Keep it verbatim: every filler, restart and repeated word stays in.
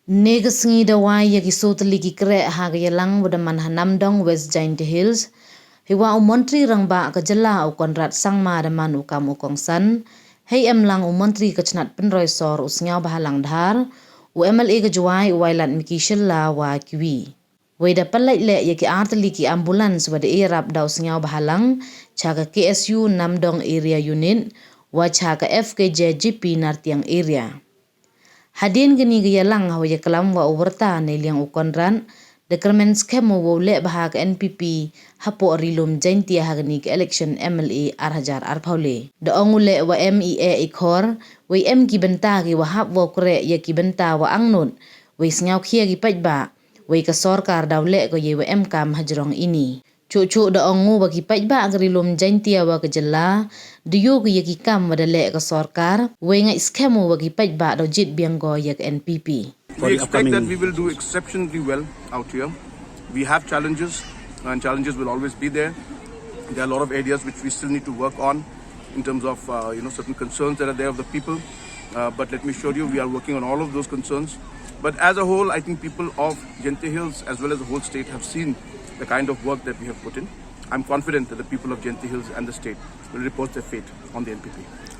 Ynne ka sngi da wai ya ki soo tylli ki kreh ha ka yalang wa da man ha Namdong, West Jaintia Hills. Heiwa u Montri Rangbah ka jylla u Conrad Sangma da man u kam u kongsan. Hei em lang u Montri ka chnat pynroi sor u Sniawbhalang Dhar, u M L A ka Jowai u Wailadmiki Shylla wa kiwi. Wei da pynlait leh ya ki ar tylli ki ambulance wa da e rap da u Sniawbhalang, cha ka K S U Namdong Area Unit, wa cha ka F K J G P Nartiang Area. Hadien kani ka yalang hawa yaklam wa u wyrta neiliang u Conrad, da kyrmen skhem u wow leh bha ka N P P hapoh Ri-loom Jaintia ha kani ka election M L A ar hajar arphaw le. Da ong u leh wa em i eh i khor, wei em ki bynta ki wa hap wow kreh ya ki bynta wa angnud, wei sniawkhia ki paidbah, wei ka sorkar daw leh ko yei wa em kam hajrong ini. Chuh chuh da ong u wa ki paidbah ka Ri-loom Jaintia wa ka jylla, da yoo ki ya ki kam wa da leh ka sorkar, wei ngait skhem u wa ki paidbah daw jied biang ko ya ka N P P. We expect that we will do exceptionally well out here. We have challenges, and challenges will always be there. There are a lot of areas which we still need to work on in terms of, uh, you know, certain concerns that are there of the people. Uh, but let me assure you, we are working on all of those concerns. But as a whole, I think people of Jaintia Hills as well as the whole state have seen the kind of work that we have put in. I'm confident that the people of Jaintia Hills and the state will repose their faith on the N P P.